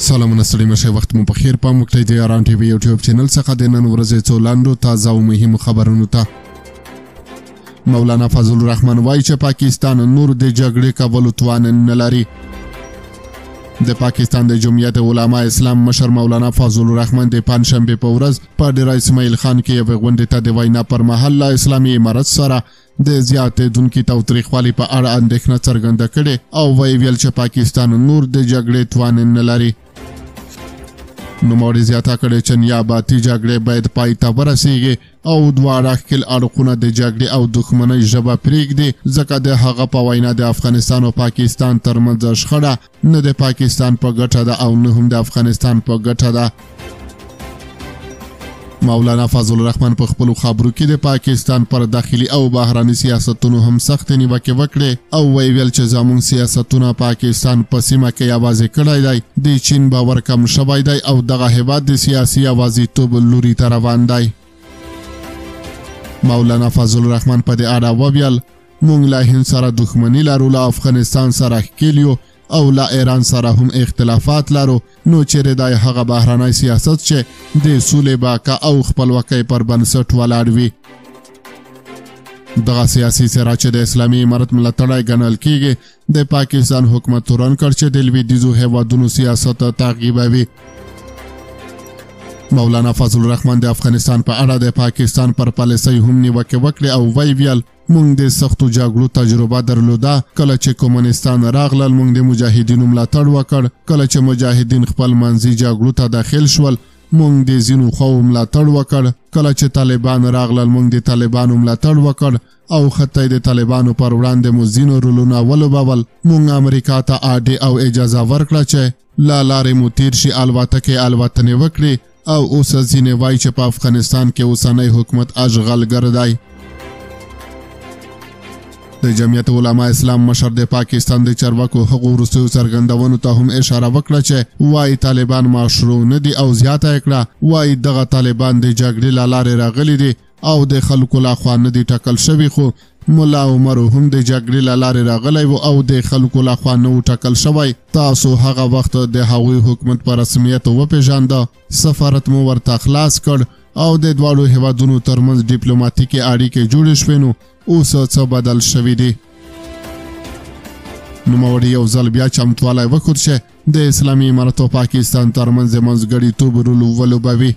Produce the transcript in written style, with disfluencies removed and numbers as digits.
سلامونه ستړي مه شئ، وخت مو په خیر. پام وکړئ د یاران ټي وي یوټیوب چینل څخه د نن ورځې څو لنډو، تازه او مهمو خبرونو ته. مولانا فضل الرحمن وایي چې پاکستان نور د جګړې کولو توان نه لري. د پاکستان د جمعیت علما اسلام مشر مولانا فضل الرحمن د پنجشنبې په ورځ په ډیره اسماعیل خان کې یوې غونډې ته د وینا پر مهال له اسلامي امارت سره د زیاتېدونکي تاوتریخوالي په اړه اندېښنه څرګنده کړې او ویې ویل چې پاکستان نور د جګړې توان نه لري. نوموړي زیاته کړې چې نیابتي جګړې باید پای ته ورسیږي او دواړه ښکیل اړخونه د جګړې او دښمنۍ ژبه پرېږدي، ځکه د هغه په وینا د افغانستان او پاکستان ترمنځ شخړه نه د پاکستان په ګټه ده او نه هم د افغانستان په ګټه ده. مولانا فضل الرحمن په خپلو خبرو کې د پاکستان پر داخلي او بهرني سیاستونو هم سختې نیوکې وکړې او ویې ویل چې زموږ سیاستونه پاکستان په سیمه کې یوازې کړی دی، د چین باور کم شوی دی او دغه هېواد د سیاسي یوازیتوب لوري ته روان دی. مولانا فضل الرحمن په دې اړه وویل، موږ له هند سره دښمني لرو، له افغانستان سره ښکیل یو او له ایران سره هم اختلافات لرو، نو چیرې دی هغه بهرنی سیاست چې د سولې، باکه او خپلواکۍ پر بنسټ ولاړ وي؟ دغه سیاسي څېره چې د اسلامي امارت ملاتړی ګڼل کیږي، د پاکستان حکومت تورن کړ چې د لویدیځو هیوادونو سیاست تعقیبوي. مولانا فضل الرحمن د افغانستان په اړه د پاکستان پر پالیسۍ هم نیوکې وکړې او ویې ویل، موږ د سختو جګړو تجربه درلوده، کله چې کمونستان راغلل موږ د مجاهدینو ملاتړ وکړ، کله چې مجاهدین خپل منځي جګړو ته داخل شول موږ د ځینو خواوو ملاتړ وکړ، کله چې طالبان راغلل موږ د طالبانو ملاتړ وکړ او حتی د طالبانو پر وړاندې مو ځینو رولونه ولوبول. موږ امریکا ته اډې او اجازه ورکړه چې له لارې مو تیر شي، الوتکې الوتنې وکړي او اوس ځینې وایي چې په افغانستان کې اوسنی حکومت اشغالګر دی. د جمعیت علما اسلام مشر د پاکستان د چارواکو هغو وروستیو څرګندونو ته هم اشاره وکړه چې وایي طالبان مشروع نه دي او زیاته یې کړه، وایي دغه طالبان د جګړې له لارې راغلي دي او د خلکو لخوا نه دي ټاکل شوي، خو ملا عمر هم د جګړې له لارې راغلی و او د خلکو لخوا نه و ټاکل شوی. تاسو هغه وخت د هغوی حکومت په رسمیت وپېژانده، سفارت مو ورته خلاص کړ او د دواړو هیوادونو ترمنځ ډیپلوماتیکې اړیکې جوړې شوې، نو اوس څه بدل شوي دي؟ نوموړي یو ځل بیا چمتوالی وښود چې د اسلامي امارت او پاکستان ترمنځ د منځګړیتوب رول ولوبوي.